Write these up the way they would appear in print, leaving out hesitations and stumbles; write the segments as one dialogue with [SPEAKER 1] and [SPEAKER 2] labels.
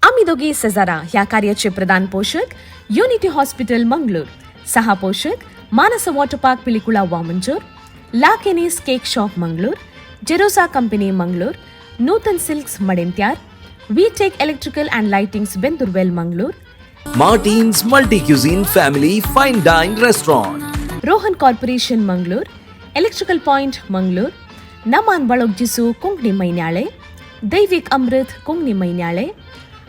[SPEAKER 1] आमी दोगी सेजारा ह्या कार्याचे प्रधान पोशक युनिटी हॉस्पिटल मंगळूर, सहा पोशक Manasa water park Pilikula Vamanjoor, La Kenny's cake shop Mangalore, Jerosa company Mangalore, Nutan silks Madantyar, V tech electrical and lightings Bendoorwell Mangalore,
[SPEAKER 2] Martin's multi cuisine family fine dine restaurant,
[SPEAKER 1] Rohan corporation Mangalore, electrical point Mangalore, Naman Balogjisu Konkani Mainyale, Daivik Amrit Konkani Mainyale,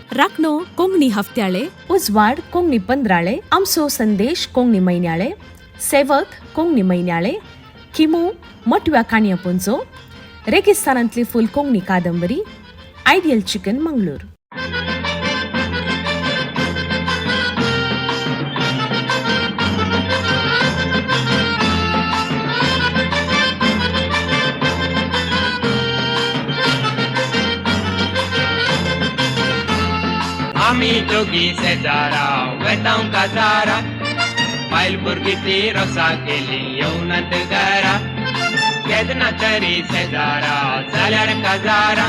[SPEAKER 1] Rakhno Konkani Haftyale, Ujwad Konkani Pandrale, Amso Sandesh Konkani Mainyale, Sevak Konkani Mainyale, Khimu Matव्या काणया पुंजो, रेगिस्तानांतली फूल कोंकणी कादंबरी, ideal chicken Mangalore.
[SPEAKER 3] आमी दोगी शेजारा वेतांव काजारा, बायल भुरगीं ती रोसा केली येवनात घरा. केन्ना तरी शेजारा जाल्यार काजारा,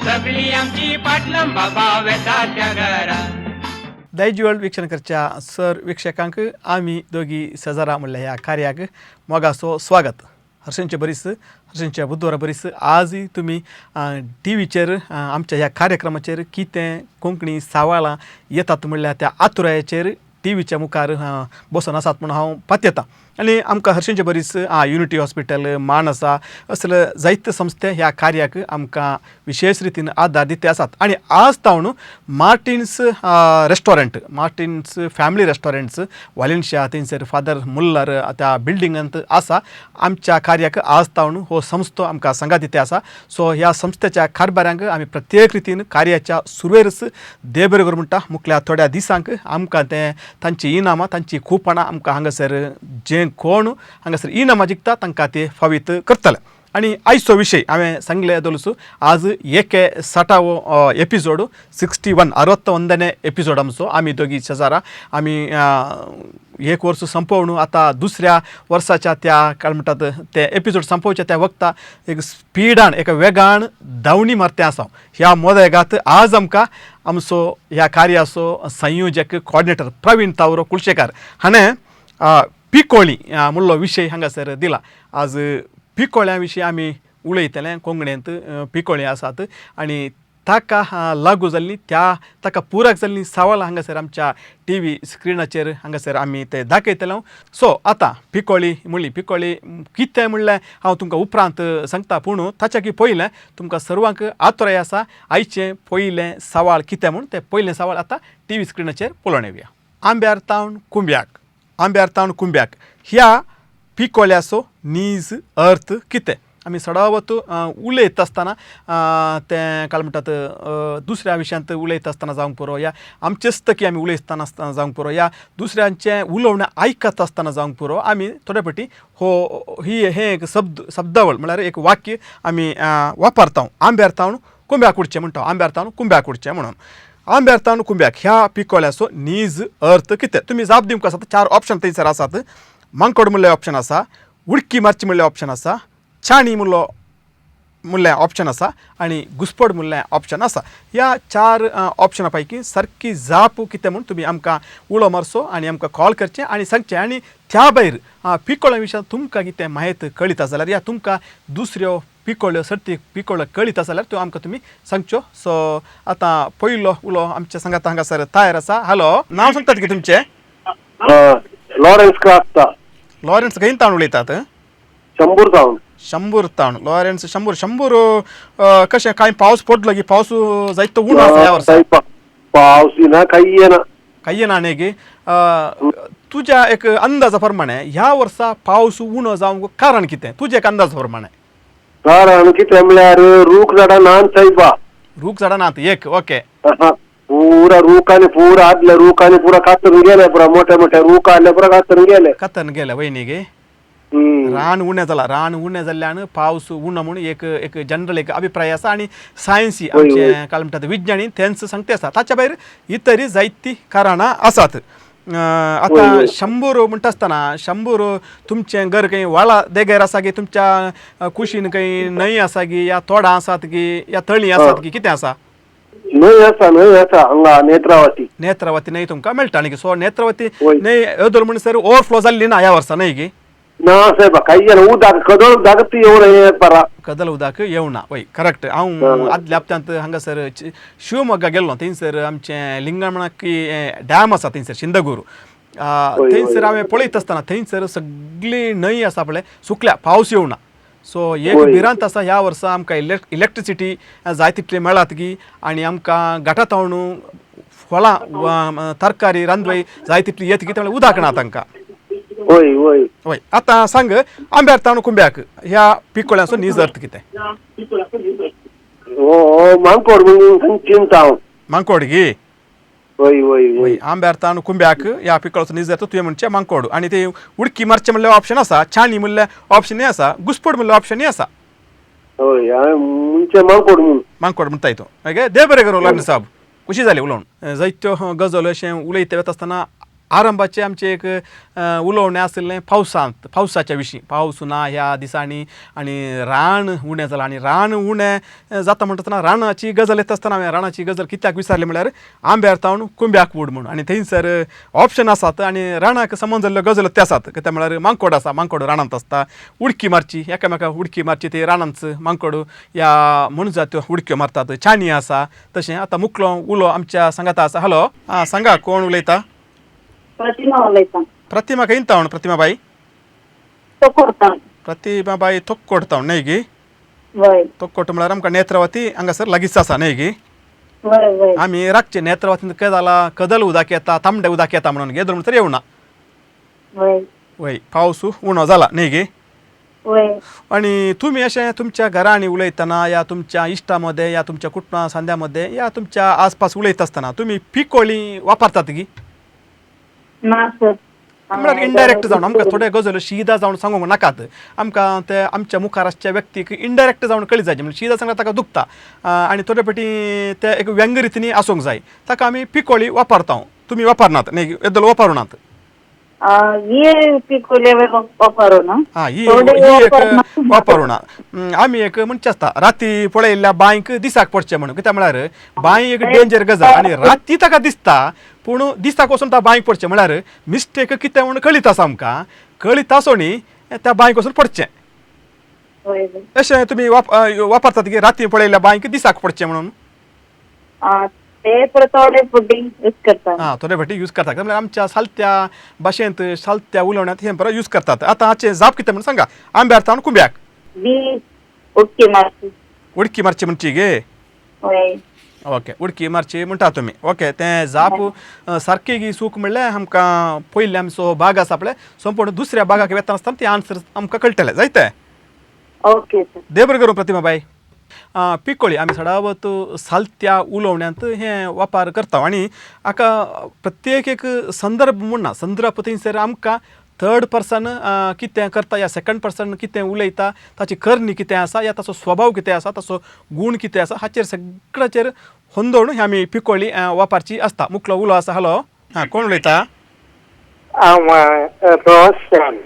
[SPEAKER 3] सगळी आमची पाटलां बाबा वेता त्या घरा.
[SPEAKER 4] दायज वर्ल्ड वीक्षण करच्या सर वीक्षकांक आमी दोगी सेजारा म्हणल्या ह्या कार्याक मोगाचो स्वागत. हर्षांचे बरीस हर्षांच्या बुधवारा बरीस आजय तुमी टी व्हीचेर आमच्या ह्या कार्यक्रमाचेर कितें कोंकणी सवालां येतात म्हणल्यार त्या आतुरायाचेर टी व्हीच्या मुखार बसून आसात म्हूण हांव पातयेतां. आनी आमकां हर्षांचे बरीस युनिटी हॉस्पिटल मान आसा असले जायते संस्थे ह्या कार्याक आमकां विशेश रितीन आदार दिते आसात. आनी आज तावन Martin's restaurant, Martin's family restaurants Valencia थंयसर फादर मुल्लर त्या बिल्डिंगांत आसा. आमच्या कार्याक आज तावन हो संस्थो आमकां सांगात दिते आसा. सो ह्या संस्थेच्या कारभाऱ्यांक आमी प्रत्येक रितीन कार्याच्या सुरवेरच देव बरें करूं म्हणटा. मुखल्या थोड्या दिसांक आमकां तें तांची इनामां तांची कुपनां आमकां हांगासर जे कोण हांगासर इनामां जिखता तांकां ते फावीत करतले. आनी आयचो विशय हांवें सांगले दोलसू आज एके साठावो एपिसोड 61 61ನೇ एपिसोड आमचो आमी दोगी शेजारा. आमी एक वर्स संपोवन आतां दुसऱ्या वर्साच्या त्या काय म्हणटात ते एपिसोड संपोवच्या त्या वक्ता एक स्पिडान एका वेगान धांवणी मारते आसा. ह्या मोदेगात आज आमकां आमचो ह्या कार्याचो संयोजक कॉर्डिनेटर प्रवीण तावरो कुलशेकार हाणें पिकोळी म्हणलो विशय हांगासर दिला. आज पिकोळ्या विशीं आमी उलयतले. कोंकणींत पिकोळी आसात आनी ताका लागू जाल्ली त्या ताका पुरक जाल्ली सवाल हांगासर आमच्या टी व्ही स्क्रिनाचेर हांगासर आमी ते दाखयतले. सो आतां पिकोळी म्हणली, पिकोळी कितें म्हणलें हांव तुमकां उपरांत सांगता, पूण ताच्या की पयलें तुमकां सर्वांक आतुराय आसा आयचें पयलें सवाल कितें म्हूण तें पयलें सवाल आतां टी व्ही स्क्रिनाचेर पळोवन येवया. आंब्यार तावन कुंब्याक, आंब्यार तावन कुंब्याक ह्या पिकोळ्याचो नीज अर्थ कितें? आमी सदांच उलयता आसतना तें काय म्हणटात दुसऱ्या विशयांत उलयता आसतना जावंक पुरो, या आमचेच तकी आमी उलयतना आसतना जावंक पुरो, या दुसऱ्यांचें उलोवणें आयकत आसतना जावंक पुरो, आमी थोडे फावटी हो ही हें एक शब्द शब्दावळ म्हळ्यार एक वाक्य आमी वापरता. आंब्यार तावन कुंब्याक उडचें म्हणटा, आंब्यार तावन कुंब्याक उडचें म्हणून. आंब्यार तावन कुंब्याक ह्या पिकोळ्याचो नीज अर्थ कितें? तुमी जाप दिवंक आसात. चार ऑप्शन थंयसर आसात. मांकोड म्हणलें ऑप्शन आसा, उडकी मारची म्हणलें ऑप्शन आसा, छाणी म्हणलो म्हणलें ऑप्शन आसा आनी घुसपड म्हणलें ऑप्शन आसा. ह्या चार ऑप्शना पैकी सारकी जाप कितें म्हूण तुमी आमकां उलो मारचो आनी आमकां कॉल करचें आनी सांगचें. आनी त्या भायर पिकोळ्या विशयान तुमकां कितें म्हायत कळीत आसा जाल्यार या तुमकां दुसऱ्यो पिकोळ्यो सर्ती पिकोळ्यो कळीत आसा जाल्यार त्यो आमकां तुमी सांगच्यो. सो आतां पयलो उलो आमच्या सांगात हांगासर तयार आसा. हॅलो, नांव सांगतात की तुमचें?
[SPEAKER 5] लॉरेन्स क्रास्ता.
[SPEAKER 4] लॉरेन्स खंय ताण उलयतात?
[SPEAKER 5] शंबूर तावन.
[SPEAKER 4] शंबूर ताण लॉरेन्स शंबूर. शंबूर कशें कांय पावस पडलो की पावस जायतो उणो आसा ह्या वर्सा?
[SPEAKER 5] पावस ना, काही येना.
[SPEAKER 4] काही येना न्ही की तुज्या एक अंदाजा प्रमाणे ह्या वर्सा पावस उणो जावंक कारण कितें तुज्या एक अंदाजा प्रमाणे?
[SPEAKER 5] कारण कितें म्हळ्यार रूख झाडां नान सायबा.
[SPEAKER 4] रूख झाडां नात एक, ओके.
[SPEAKER 5] पुरा रुखांनी पुरा आदल्या रुखांनी पुरा कातरून गेले, पुरा मोठे मोठे रूख आसले पुरा कातरून गेले.
[SPEAKER 4] कातरून गेले वय न्ही गे. रान उणें जालां, रान उणें जाल्ल्यान पावस उणो म्हूण एक एक जनरल एक अभिप्राय आसा आनी सायन्सी आमचे काय म्हणटात विज्ञानी तेंच सांगते आसा. ताच्या भायर इतरी जायतीं कारणां आसात. आतां शंबूर म्हणटा आसतना शंबूर तुमचें घर खंय व्हाळा देगेर आसा की तुमच्या कुशीन खंय न्हंय आसा की या तोडां आसात की या तळीं आसात की कितें आसा?
[SPEAKER 5] न्हंय आसा, न्हंय आसा हांगा नेत्रावती.
[SPEAKER 4] नेत्रावती न्हंय तुमकां मेळटा न्ही? सो नेत्रावती
[SPEAKER 5] वय.
[SPEAKER 4] न्हंय येदोळ म्हणसर ओवरफ्लो जाल्ली ना ह्या वर्सा न्हय गी?
[SPEAKER 5] ना साहेबा, काही जाणा उदक कदळ उदक येवन हे परा.
[SPEAKER 4] कदल उदक येवना, वय करेक्ट. हांव आदल्या हप्त्यांत हांगासर शिवमोग्गा गेल्लो, थंयसर आमचें लिंगमणाकी डॅम आसा थंयसर शिंदगूर, थंयसर हांवें पळयत आसतना थंयसर सगळी न्हंय आसा पळय सुकल्या, पावस येवना. सो एक भिरांत आसा ह्या वर्सा आमकां इलेक्ट्रिसिटी जाय तितली मेळात गी आनी आमकां घाटा तावणू फळां तरकारी रांदवय जाय तितली येत गी, त्यामुळे उदक ना तांकां.
[SPEAKER 5] वय वय.
[SPEAKER 4] वय आतां सांग, आंब्यार ताणू कुंब्याक ह्या पिकोळ्यांचो नीज अर्थ कितें?
[SPEAKER 5] हो मांकोड म्हणून चिंता हांव.
[SPEAKER 4] मांकोड गी?
[SPEAKER 5] वय वय वय.
[SPEAKER 4] आंब्यार ताणू कुंब्याक ह्या पिकळाचो नीज अर्थ तुवें म्हणचें मांकोड. आनी ते उडकी मारचें म्हणल्यार ऑप्शन आसा, छाणी म्हणल्यार ऑप्शनय आसा, घुसपड म्हणल्यार ऑप्शनय आसा.
[SPEAKER 5] हय, हांवें म्हणचें मांकोड म्हणून.
[SPEAKER 4] मांकोड म्हणटाय तूं. ओके, देव बरें करूं लग्न साहब, खुशी जाली उलोवन. जायत्यो गजल अशें उलयता वता आसतना आरंभाचें आमचें एक उलोवणें आशिल्लें पावसांत, पावसाच्या विशीं. पावस ना ह्या दिसांनी आनी रान उणें जालां आनी रान उणें जाता म्हणटा आसतना रानाची गजाल येता आसतना हांवें रानाची गजाल कित्याक विचारली म्हणल्यार आंब्यार तावन कुंब्याक वड म्हूण, आनी थंयसर ऑप्शन आसात आनी रानाक संबंद जाल्ल्यो गजाल त्यो आसात. कित्याक म्हळ्यार मांकोड आसा, मांकोड रानांत आसता, उडकी मारची एकामेका उडकी मारची ती रानांत मांकोड ह्या मनजात्यो उडक्यो मारतात, छाणी आसा. तशें आतां मुकलो उलो आमच्या सांगाता आसा. हॅलो, आं सांगा, कोण उलयता?
[SPEAKER 6] प्रतिमा उलयता.
[SPEAKER 4] प्रतिमा खंय तावन? प्रतिमा बाई?
[SPEAKER 6] तोकोडता.
[SPEAKER 4] प्रतिमा बाई तोक्कोट तावन न्हय गी?
[SPEAKER 6] वय.
[SPEAKER 4] तोक्कोट म्हळ्यार आमकां नेत्रावती हांगासर लागींच आसा न्हय गी?
[SPEAKER 6] वय वय.
[SPEAKER 4] आमी रातचे नेत्रावतीन कितें जाला, कदल उदक येता, तांबडे उदक येता म्हणून येदोळ म्हणसर येवना.
[SPEAKER 6] वय
[SPEAKER 4] वय, पावस उणो जाला न्हय गी?
[SPEAKER 6] वय.
[SPEAKER 4] आनी तुमी अशें तुमच्या घरांनी उलयतना या तुमच्या इश्टा मदें या तुमच्या कुटुंबा सांद्या मदें या तुमच्या आसपास उलयता आसतना तुमी पिकोळी वापरतात गी?
[SPEAKER 6] ना सर.
[SPEAKER 4] म्हळ्यार इनडायरेक्ट जावन आमकां थोडे गजाल्यो शिदा जावन सांगूंक नाकात, आमकां ते आमच्या मुखार आसच्या व्यक्तीक इनडायरेक्ट जावन कळी जाय. म्हणजे शिदा सांगल्यार ताका दुखता आनी थोडे फावटी ते एक व्यंग रितीनी आसूंक जाय, ताका आमी पिकोळी वापरता. तुमी वापरनात न्ही, येदोळ वापरुनात?
[SPEAKER 6] ही पिकोले वापरुना.
[SPEAKER 4] आं, ही एक वापरुना. आमी एक म्हणचे आसता राती पळयल्ल्या बांयक दिसाक पडचें म्हणून, कित्याक म्हळ्यार बांय एक डेंजर गजाल आनी राती ताका दिसता, पूण दिसाक वचून त्या बांयक पडचें म्हळ्यार मिस्टेक कितें म्हूण कळीत आसा आमकां, कळीत आसोनी त्या बांयक वचून पडचें. अशें तुमी वापरतात की राती पळयल्ल्या बांयक दिसाक पडचें म्हणून?
[SPEAKER 6] ते थोडे फावटी यूज करतात.
[SPEAKER 4] आं, थोडे फावटी यूज करतात. म्हणल्यार आमच्या सालत्या भाशेंत सालत्या उलोवण्यांत हें बरो यूज करतात. आतां हाचें जाप कितें म्हणून सांगा. आंब्यार तावन कुंब्याक
[SPEAKER 6] बी उडकी मारची.
[SPEAKER 4] उडकी मारची म्हणची गे?
[SPEAKER 6] वय.
[SPEAKER 4] ओके, उडकी मारची म्हणटा तुमी. ओके, तें जाप सारकी गी चूक म्हणल्यार आमकां पयलीं आमचो भाग आसा पळय संपूर्ण दुसऱ्या भागाक वेता आसतना ती आन्सर आमकां कळटलें जायते.
[SPEAKER 6] Okay sir.
[SPEAKER 4] देव बरें करूं प्रतिमा बाई. पिकोळी आमी सदांच सालत्या उलोवण्यांत हें वापर करता आनी हाका प्रत्येक एक संदर्भ म्हूण ना, संदर्भ थंयसर आमकां थर्ड पर्सन कितें करता या सेकंड पर्सन कितें उलयता, ताची करणी कितें आसा या ताचो स्वभाव कितें आसा, ताचो गूण कितें आसा, हाचेर सगळ्याचेर होंदोवन ही आमी पिकोळी वापरची आसता. मुकलो उलो आसा. हॅलो, आं कोण उलयता?
[SPEAKER 7] हांव रोशन.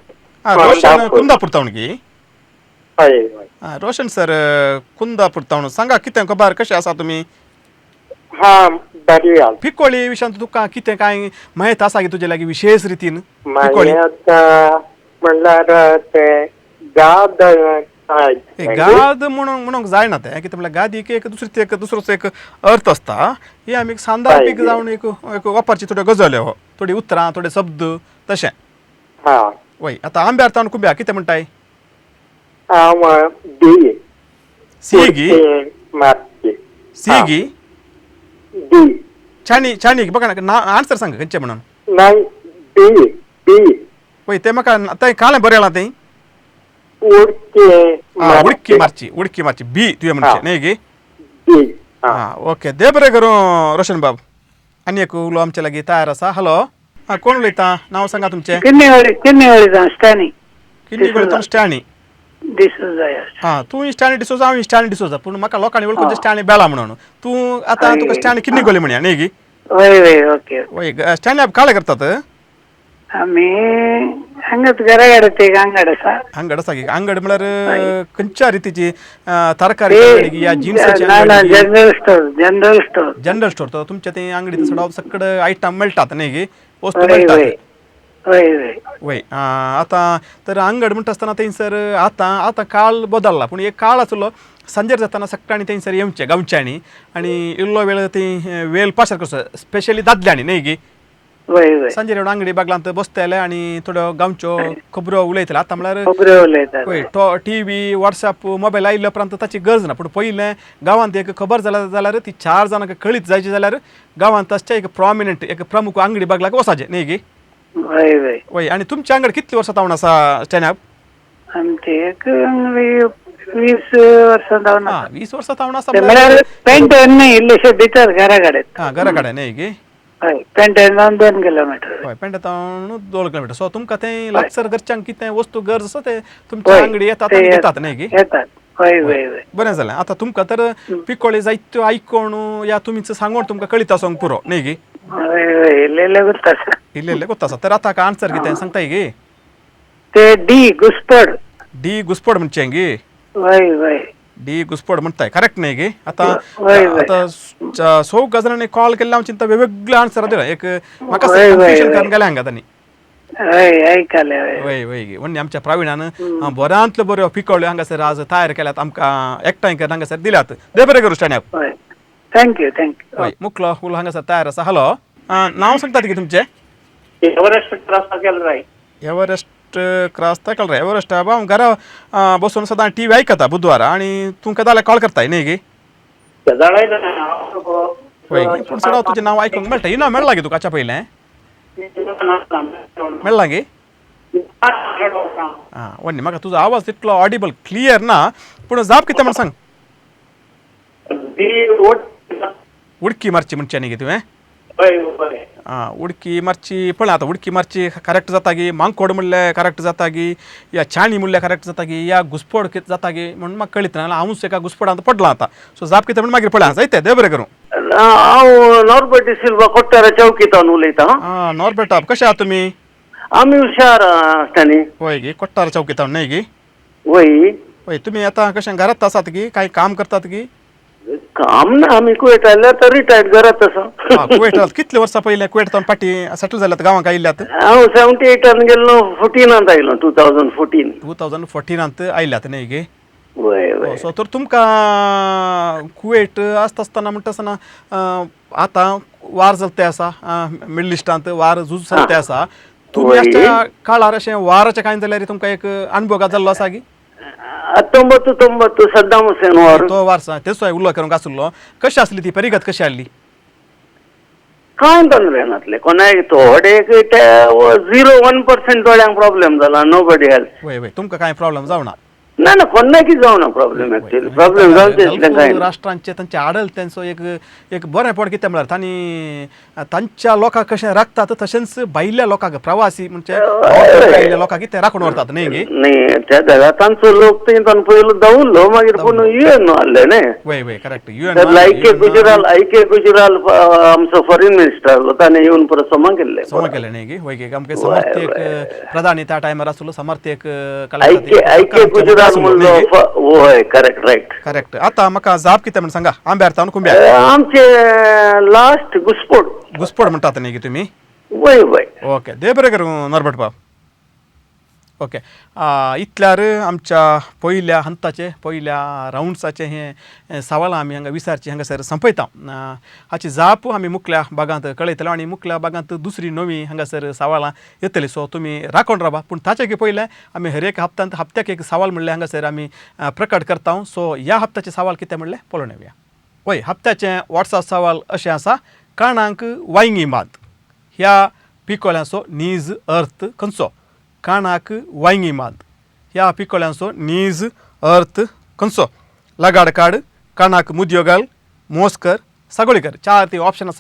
[SPEAKER 4] आं रोशन कुंदापूर तावन गी?
[SPEAKER 7] हय हय.
[SPEAKER 4] आं रोशन सर कुंदापूर तावन, सांगा कितें खबर, कशें आसा तुमी?
[SPEAKER 7] हा बरी आसा.
[SPEAKER 4] पिकोळी विशयांत तुका कितें कांय म्हायत आसा की तुजे लागीं विशेश रितीन? पिकोळी
[SPEAKER 7] म्हणल्यार तें गाद.
[SPEAKER 4] गाद म्हणूंक म्हणूंक जायना तें, कितें म्हणल्यार गादीक एक दुसरी एक दुसरोच एक अर्थ आसता. ही आमी सांदार्पीक जावन एक एक वापरची थोड्यो गजाल्यो, हो थोडी उतरां थोडे शब्द तशें. वय, आतां आंब्यार तावन कुंब्या कितें म्हणटाय?
[SPEAKER 7] हांव बी.
[SPEAKER 4] सी गी? सी गी?
[SPEAKER 7] बी.
[SPEAKER 4] छाणी छाणी बघा ना, आन्सर सांग खंयचें म्हणून.
[SPEAKER 7] नाही, बी बी.
[SPEAKER 4] वय, तें म्हाका तें काळें बरयलां तें.
[SPEAKER 7] उडकी.
[SPEAKER 4] उडकी मारची, उडकी मारची बी तुवें म्हणचें न्हय गी?
[SPEAKER 7] बी.
[SPEAKER 4] आं ओके, देव बरें करूं रोशन बाब. आनी एक उलो आमचे लागीं तयार आसा. हॅलो, आं कोण उलयता? नांव सांगा तुमचें.
[SPEAKER 8] किन्नीगोळी, किन्नीगोळी स्टॅनी.
[SPEAKER 4] किन्नीगोळी स्टॅनी
[SPEAKER 8] डिसोजा.
[SPEAKER 4] आं तूं स्टॅनी डिसोजा, हांव स्टॅनी डिसोजा, पूण म्हाका लोकांनी वळखून स्टॅनी बेला म्हणून. तूं आतां तुका स्टॅनी किन्नीगोळी म्हणया न्हय गी?
[SPEAKER 8] वय वय, ओके.
[SPEAKER 4] वय, स्टॅनी काळे करतात?
[SPEAKER 8] आमी हांगाच घरा कडेन एक अंगड आसा.
[SPEAKER 4] अंगड आसा की? अंगड म्हळ्यार खंयच्या रितीची तरकारी अंगडी या जिन्साची?
[SPEAKER 8] ना ना, general store. General store.
[SPEAKER 4] General store. तर तुमच्या ते अंगडीत सगळं सगळं आयटम मेळटात न्ही गे, वस्तू मेळटात?
[SPEAKER 8] वय वय.
[SPEAKER 4] वय. आतां तर अंगड म्हणटा आसतना थंयसर आतां आतां काळ बदल्ला, पूण एक काळ आसलो सांजेर जाताना सकाळीं थंयसर येवचें गांवच्यांनी आनी इल्लो वेळ थंय वेळ पासार करचो, स्पेशली दादल्यांनी न्ही गे?
[SPEAKER 8] वय वय.
[SPEAKER 4] सांजेर येवन आंगडी बागलांत बसतले आनी थोड्यो गांवच्यो खबरो उलयतले. आतां म्हळ्यार
[SPEAKER 8] खबऱ्यो उलयतात.
[SPEAKER 4] वय, तो टी व्ही, वॉट्सॅप, मोबायल आयिल्ल्या उपरांत ताची गरज ना, पूण पयलें गांवांत एक खबर जाल्या जाल्यार ती चार जाणांक कळीत जायची जाल्यार गांवांत आसच्या एक प्रॉमिनंट, एक प्रमुख आंगडी बागलाक वचाचें न्ही गे?
[SPEAKER 8] वय वय.
[SPEAKER 4] वय. आनी तुमच्या आंगड कितली वर्सां तावन आसा स्टॅन्ड?
[SPEAKER 8] आमची एक 20 वर्सां जावन.
[SPEAKER 4] आं, 20 वर्सां तावन आसा.
[SPEAKER 8] म्हळ्यार पेंटन न्ही, इल्लेशे भितर घरा कडेन.
[SPEAKER 4] आं, घरा कडेन न्ही गे?
[SPEAKER 8] हय, पेंटन जावन 2 किलोमिटर.
[SPEAKER 4] हय, पेंटा तावन 2 किलोमिटर. सो तुमकां तें लागसर घरच्यांक कितें वस्तू गरज आसा ते तुमच्या आंगडी येतात आनी घेतात न्ही गे?
[SPEAKER 8] येतात. हय हय हय.
[SPEAKER 4] बरें जालें. आतां तुमकां तर पिकोळी जायत्यो आयकोण या तुमीच सांगोन तुमकां कळीत आसूंक पुरो न्ही गे?
[SPEAKER 8] हय हय, इल्लें गोत्त आसा.
[SPEAKER 4] इल्लें गोत्त आसा. तर आतां आन्सर कितें सांगताय गे?
[SPEAKER 8] ते डी घुसपड.
[SPEAKER 4] डी घुसपड म्हणचें गे?
[SPEAKER 8] वय वय.
[SPEAKER 4] डी घुसपड म्हणताय, करेक्ट न्ही गे? आतां आतां सो गजालींनी कॉल केल्ले हांव चिंता वेगवेगळे आन्सर दिला, एक म्हाका कन्फ्युजन करून गेलें हांगा तांणी.
[SPEAKER 8] हय, आयकलें.
[SPEAKER 4] वय वय गे. वन्नी आमच्या प्रवीणान बऱ्यांतल्यो बऱ्यो पिकोळ्यो हांगासर आज तयार केल्यात, आमकां एकठांय करून हांगासर दिल्यात. देव बरें करूं स्टॅन्ड.
[SPEAKER 8] हय, thank you thank you.
[SPEAKER 4] हय, मुकलो उलो हांगासर तयार आसा. हॅलो, नांव सांगतात की तुमचें?
[SPEAKER 7] एव्हरेस्ट क्रॉस केलं.
[SPEAKER 4] एव्हरेस्ट क्रॉस तेकल. एव्हरेस्ट हांव घरा बसून सदां टी व्ही आयकता बुधवारा, आनी तुमकां जाल्यार कॉल करताय न्ही गे? वय, पूण सदां तुजें नांव आयकूंक मेळटा. ही नांव मेळ्ळां गे तुका हाच्या पयलें? मेळ्ळां गे? आं, वन्नी म्हाका तुजो आवाज तितलो ऑडिबल क्लियर ना, पूण जाप कितें म्हण सांग. उडकी मारची म्हणचें न्ही गे तुवें? आं, उडकी मारची. पळय आतां उडकी मारची करेक्ट जाता गी, मांकोड म्हणल्यार करेक्ट जाता गी, या छाणी म्हणल्यार करेक्ट जाता गी, या घुसपड कितें जाता गी म्हण म्हाका कळीत ना. हांवूच एका घुसपडांत पडलां आतां. सो जाप कितें म्हण मागीर पळय. जायते देव बरें करूं.
[SPEAKER 7] हांव नॉर्बर्ट डिसिल्वा, कोट्टारा चौकींत उलयतां.
[SPEAKER 4] आं, नॉर्बर्ट, कशें आहा तुमी?
[SPEAKER 7] आमी हुशार आसतानी.
[SPEAKER 4] वय गे, कोट्टारा चौकींत न्हय गे?
[SPEAKER 7] वय
[SPEAKER 4] वय. तुमी आतां कशें घरांत आसात गी, कांय काम करतात गी?
[SPEAKER 7] काम ना, आमी कुवेट आयल्यार तर रिटायर्ड घरात आसा.
[SPEAKER 4] कुवेट कितले वर्सां पयलें कुवेट तावन फाटीं सेटल जाल्यात, गांवांक आयिल्ल्यात?
[SPEAKER 7] हांव 78 गेल्लो, 14 आयलो, 2014.
[SPEAKER 4] 2014 आयल्यात न्ही गे?
[SPEAKER 7] वय वय.
[SPEAKER 4] सो तर तुमकां कुवेट आसता आसतना म्हणटा आसतना आतां वार चलते आसा मिडल इस्टांत, वार झूज चलते आसा, तुमी आसच्या काळार अशें वाराचें कांय जाल्यार तुमकां एक अणभव जाल्लो आसा गी?
[SPEAKER 7] 1990 सद्दाम हुसेन वार,
[SPEAKER 4] तो वार तेचो उल्लो करूंक आसलो. कशी आसली ती परिगत, कशी आसली?
[SPEAKER 7] कांय तोंदरे नासले कोणाक, थोडे 0.1% थोड्यांक प्रॉब्लेम जाला, नोबडी हेल्प.
[SPEAKER 4] वय वय. तुमकां कांय प्रॉब्लेम जावना?
[SPEAKER 7] ना ना, कोणाकय जावना प्रॉब्लेम. एक्चुअली प्रॉब्लेम जावचे कांय
[SPEAKER 4] राष्ट्रांचे तांचे आडल तेंचो एक एक बरेंपण कितें म्हळ्यार तांणी तांच्या लोकांक कशें राखतात तशेंच भायल्या लोकांक, प्रवासी म्हणजे भायल्या लोकांक ते राखून व्हरतात न्ही गे?
[SPEAKER 7] न्ही, त्या तांचो लोक थंय तांकां पयलो दवरलो, मागीर पूण युएन आहले न्ही.
[SPEAKER 4] वय वय, करेक्ट. युएन
[SPEAKER 7] आयके गुजराल, आयके गुजराल आमचो फॉरेन मिनिस्टर आहलो, ताणें येवन परत समा केल्लें.
[SPEAKER 4] समा केलें न्ही गे? वय गे. आमकां समर्थ एक प्रधानी त्या टायमार आसलो, समर्थ एक
[SPEAKER 7] आयके गुजराल. वय, करेक्ट, रायट,
[SPEAKER 4] करेक्ट. आतां म्हाका जाप कितें म्हण सांगा. आंब्यार तावन कुंब्यार?
[SPEAKER 7] आमचे लास्ट घुसपड.
[SPEAKER 4] घुसपड म्हणटात न्ही गे तुमी?
[SPEAKER 7] वय वय.
[SPEAKER 4] ओके, देव बरें करूं नॉर्बर्ट बाब. ओके, इतल्यार आमच्या पयल्या हंताचे, पयल्या रावंड्साचें हें सवालां आमी हांगा विचारचें हांगासर संपयता. हाची जाप आमी मुखल्या भागांत कळयतले आनी मुखल्या भागांत दुसरी नवी हांगासर सवालां येतली. सो तुमी राखून रावा. पूण ताचे पयलें आमी हर एक हप्त्यांत हप्त्याक एक सवाल म्हणलें हांगासर आमी प्रकट करता. सो ह्या हप्त्याचें सवाल कितें म्हणलें पळोवन येवया. वय, हप्त्याचें वॉट्सएप सवाल अशें आसा, काणांक वायंगी मात ह्या पिकोळ्यांचो नीज अर्थ खंयचो? काणाक वायंगी मात ह्या पिकोळ्यांचो नीज अर्थ खंयचो? लगाड काड, काणाक मुदयो घाल, मोस्कर, सागोळीकर. चार ती ऑप्शन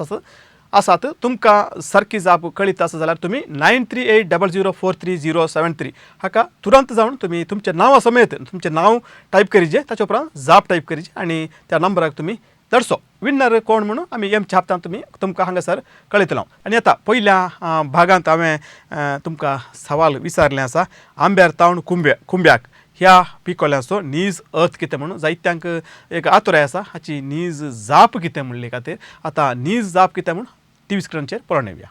[SPEAKER 4] आसात. तुमकां सारकी जाप कळीत आसा जाल्यार तुमी 9380043073 हाका तुरंत जावन तुमी तुमचें नांवा समेत तुमचें नांव टायप करीजे, ताचे उपरांत जाप टायप करीजे आनी त्या नंबराक तुमी धाडचो. विन्नर कोण म्हणून आमी एमच्या हप्त्यान तुमी तुमकां हांगासर कळयतलो. आनी आतां पयल्या भागांत हांवें तुमकां सवाल विचारलें आसा, आंब्यार तावन कुंब्याक ह्या पिकोल्यांचो नीज अर्थ कितें म्हणून जायत्यांक एक आतुराय आसा, हाची नीज जाप कितें म्हणले खातीर आतां नीज जाप कितें म्हूण टीव्ही स्क्रिनाचेर पळोवन येवया.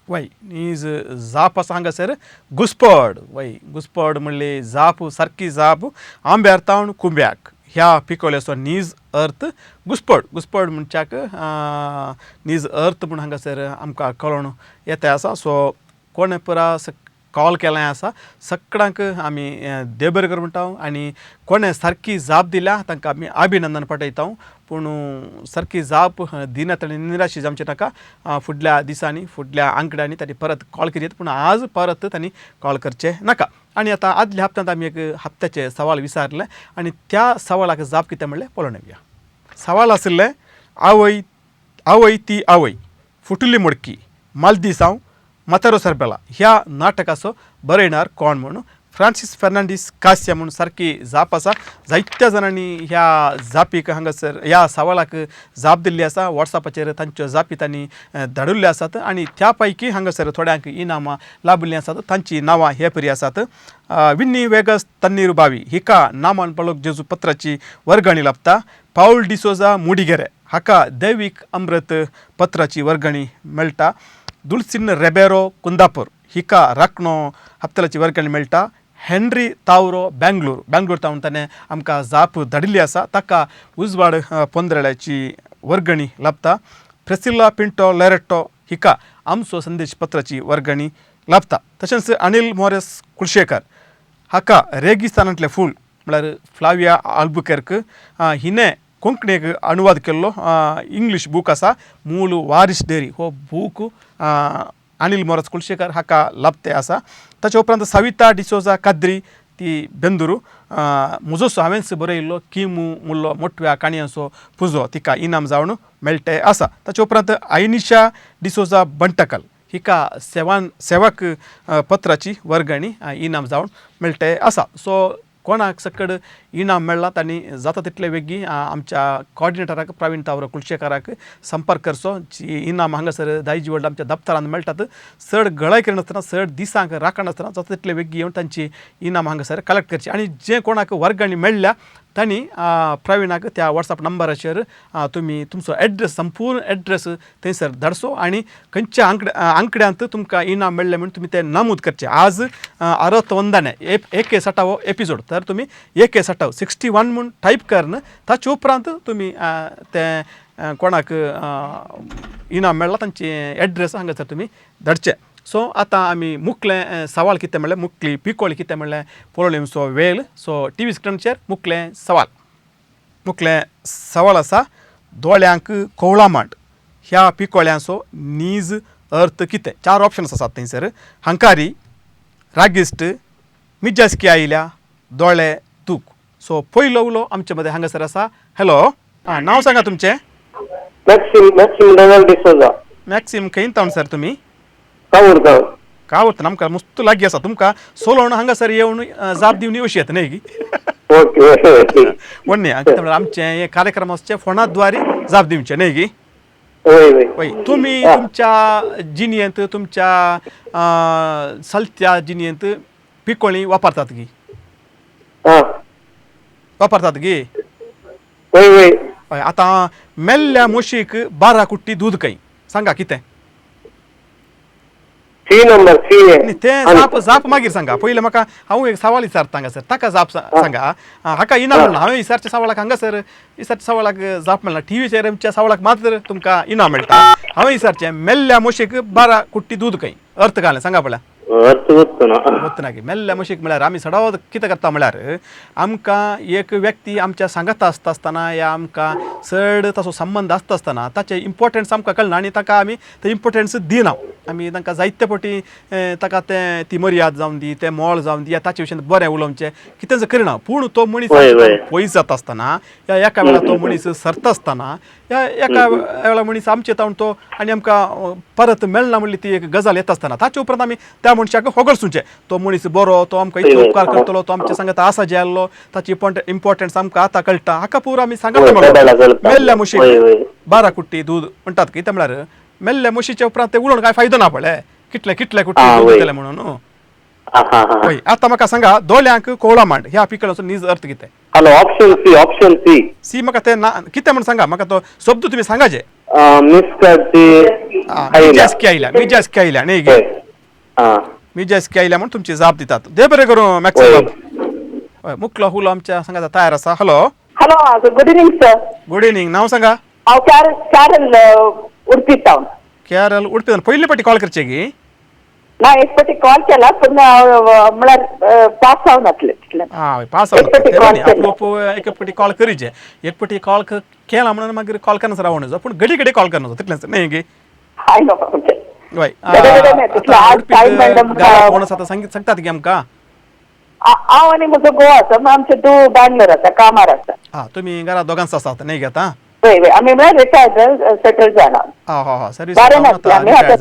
[SPEAKER 4] वय नीज जाप आसा हांगासर घुसपड. वय घुसपड म्हणली जाप सारकी जाप. आंब्यार तावन कुंब्याक ह्या पिकोल्याचो नीज अर्थ घुसपड. घुसपड म्हणच्याक नीज अर्थ म्हूण हांगासर आमकां कळोवन येता आसा. सो कोणें पुरा कॉल केलें आसा सगळ्यांक आमी देव बरें करूं म्हणटा आनी कोणें सारकी जाप दिल्या तांकां आमी अभिनंदन पाठयता. पूण सारकी जाप दिना ताणें निराशी जावचें नाका. फुडल्या दिसांनी फुडल्या आंकड्यांनी तांणी परत कॉल करीत, पूण आज परत तांणी कॉल करचें नाका. आनी आतां आदल्या हप्त्यांत आमी एक हप्त्याचें सवाल विचारलें आनी त्या सवालाक जाप कितें म्हणलें पळोवन येवया. सवाल आशिल्लें, आवय आवय ती आवय, फुटली मोडकी, मालदीसांव, म्हातारो सरबेला ह्या नाटकाचो बरयणार कोण म्हणून फ्रांसीस फेर्नांडीस कास्या म्हणून सारकी जाप आसा. जायत्या जाणांनी ह्या जापीक हांगासर ह्या सवालाक जाप दिल्ली आसा. वॉट्सॅपाचेर तांच्यो जापी तांणी धाडिल्ल्यो आसात आनी त्या पैकी हांगासर थोड्यांक इनामां लाबिल्लीं आसात. तांचीं नांवां हे परी आसात. विन्नी वेगस तन्नीर बावी हिका नामान पळोक जेजू पत्राची वर्गणी लाभता. पावल डिसोजा मुडिगेरे हाका दैवीक अमृत पत्राची वर्गणी मेळटा. दुलसिन रेबेरो कुंदापूर हिका राखणो हप्तलाची वर्गणी मेळटा. हेनरी तावरो बेंगलोर, बेंगलोर तावन ताणें आमकां जाप धाडिल्ली आसा, ताका उजवाड पोंदरेळ्याची वर्गणी लाभता. प्रेसिल्ला पिंटो लेरेटो हिका आमचो संदेश पत्राची वर्गणी लाभता. तशेंच अनिल मोरेस कुलशेकर हाका रेगिस्तानांतलें फूल म्हळ्यार फ्लाविया आल्बुकेर्क हिणें कोंकणीक अनुवाद केल्लो इंग्लीश बूक आसा मूल वारीस डेरी हो बूक अनिल मोरस कुलशेकर हाका लाभते आसा. ताचे उपरांत सविता डिसोजा काद्री ती बेंदुरू म्हजोसो हांवेंच बरयल्लो किमू मुल्लो मोटव्या काणयांचो पुजो तिका इनाम जावन मेळटे आसा. ताचे उपरांत आयनिशा डिसोजा बंटकल हिका सेवाक पत्राची वर्गणी इनाम जावन मेळटे आसा. सो कोणाक सकड इनाम मेळ्ळा तांणी जाता तितले वेगीं आमच्या कॉर्डिनेटराक प्रवीण तावरो कुलशेकाराक संपर्क करचो. जी इनाम हांगासर दायजी वर्ल्ड आमच्या दप्तरान मेळटात, चड गळाय करिनासतना चड दिसांक राखनासतना जाता तितले वेगीं येवन तांची इनाम हांगासर कलेक्ट करची. आनी जे कोणाक वर्गणी मेळ्ळ्या तांणी प्रवीणाक त्या वॉट्सॅप नंबराचेर तुमी तुमचो एड्रेस संपूर्ण एड्रेस थंयसर धाडचो आनी खंयच्या आंकड्यांत तुमकां इनाम मेळ्ळें म्हूण तुमी तें नमूद करचें. आज आरत वंदाने एके साठावो एपिसोड, तर तुमी एके साठाव 61 म्हूण टायप करून ताचे उपरांत तुमी तें कोणाक इनाम मेळ्ळां तांचे एड्रेस हांगासर तुमी धाडचे. सो आतां आमी मुखलें सवाल कितें म्हणलें, मुखली पिकोळी कितें म्हणलें पळोवचो वेळ. सो टीव्ही स्क्रिनाचेर मुखलें सवाल, मुखलें सवाल आसा, दोळ्यांक कोवळा मांड ह्या पिकोळ्यांचो नीज अर्थ कितें. चार ऑप्शन्स आसात थंयसर, हंकारी, रागिस्ट, मिजासकी आयल्या, दोळे तूक. सो पयलो उलो आमचे मदें हांगासर आसा. हॅलो, आं नांव सांगा तुमचें.
[SPEAKER 5] मॅक्सिम, मॅक्सिम डोनाल्ड डिसोजा.
[SPEAKER 4] मॅक्सिम खंय तावन सर तुमी?
[SPEAKER 5] कावूर गांव.
[SPEAKER 4] कावूर आमकां मस्त लागीं आसा. तुमकां सोलोवन हांगासर येवन जाप दिवन येवशी येता न्ही?
[SPEAKER 5] ओके.
[SPEAKER 4] वन्य म्हळ्यार आमचें हे कार्यक्रम आसचे फोनाद्वारे जाप दिवचे न्ही गी?
[SPEAKER 5] वय वय.
[SPEAKER 4] वय. तुमी तुमच्या जिणेंत तुमच्या चलत्या जिणेंत पिकोळी वापरतात गी? वापरतात गी?
[SPEAKER 5] वय वय.
[SPEAKER 4] हय. आतां मेल्ल्या म्हशीक 12 कुट्टी दूद खंय, सांगा कितें?
[SPEAKER 5] C number C.
[SPEAKER 4] तें जाप जाप मागीर सांगा, पयलें म्हाका हांव एक सवाल विचारता हांगासर, ताका जाप सांगा. हाका इनाम मेळना. हांवें विचारच्या सवालाक हांगासर विचारच्या सवालाक जाप मेळना. टीव्हीचेर आमच्या सवालाक मात्र तुमकां इनाम मेळटा. हांवें विचारचें मेल्ल्या म्हशीक 12 कुट्टी दूद खंय, अर्थ घालें सांगा पळया.
[SPEAKER 7] अर्थ गोत्तना.
[SPEAKER 4] गोत्तना की मेल्ल्या म्हशीक म्हळ्यार आमी सदांच कितें करता म्हळ्यार आमकां एक व्यक्ती आमच्या सांगाता आसता आसतना या आमकां चड ताचो संबंद आसता आसतना ताचें इम्पोर्टन्स आमकां कळना आनी ताका आमी तें इम्पोर्टन्स दिना. आमी तांकां जायते फावटी ताका तें ती मर्याद जावन दी, तें मोल जावन दी, या ताचे विशीं बरें उलोवचें कितेंच करिना. पूण तो मनीस पयस जाता आसतना या एका वेळार तो मनीस सरता आसतना या एका वेळार मनीस आमचे तावन तो आनी आमकां परत मेळना म्हणली ती एक गजाल येता आसतना ताचे उपरांत आमी त्या मनशाक होगळसुचें तो मनीस बरो तो आमकां इतलो उपकार करतलो तो आमच्या सांगता आसा जे आहलो ताची इम्पॉर्टन्स आमकां आतां कळटा हाका पुरो आमी सांगता मेल्ल्या म्हशीक 12 कुट्टी दूद म्हणटात कितें म्हळ्यार मेल्ल्या म्हशीच्या उपरांत ते उलोवन कांय फायदो ना पळय कितले कितले कुट्टी दूद दितले म्हणून. हय आतां म्हाका सांगा दोळ्यांक कोवळा मांड ह्या पिकळाचो नीज अर्थ कितें?
[SPEAKER 7] Hello option C option C
[SPEAKER 4] C म्हाका ते ना कितें म्हण सांगा म्हाका तो शब्द तुमी सांगा जे मिजास्की आयल्या मिजास्की आयल्या न्ही गे मिजास्की आयल्या म्हूण तुमची जाप दितात. दे बरें करूं मॅक्सिमम. हय मुकलो हुलो आमच्या सांगा तयार आसा. Hello
[SPEAKER 6] hello good evening sir.
[SPEAKER 4] Good evening. नांव सांगा.
[SPEAKER 6] हांव कॅरल उडपी टावन.
[SPEAKER 4] कॅरल उडपी टावन पयले पाटी कॉल करचे गी?
[SPEAKER 6] ना एक पाटी कॉल केला पूण म्हळ्यार पास जावन जातले.
[SPEAKER 4] आं पास जावन एक पाटी कॉल करीचे एक पाटी कॉल केला म्हणून मागीर कॉल करना रावण पूण घडी घडी कॉल करना तितलेंच न्ही गे? हय कोण आसा आतां सांगतात गे आमकां?
[SPEAKER 6] हांव आनी म्हजो घोव आसा आमचे धूव बँगलोर आसा कामार आसा.
[SPEAKER 4] आं तुमी घरा दोगांच आसात न्ही गे आतां?
[SPEAKER 6] हय हय आमी म्हळ्यार रिटायर्ड सेटल जाला.
[SPEAKER 4] आं हय हय सर्वीस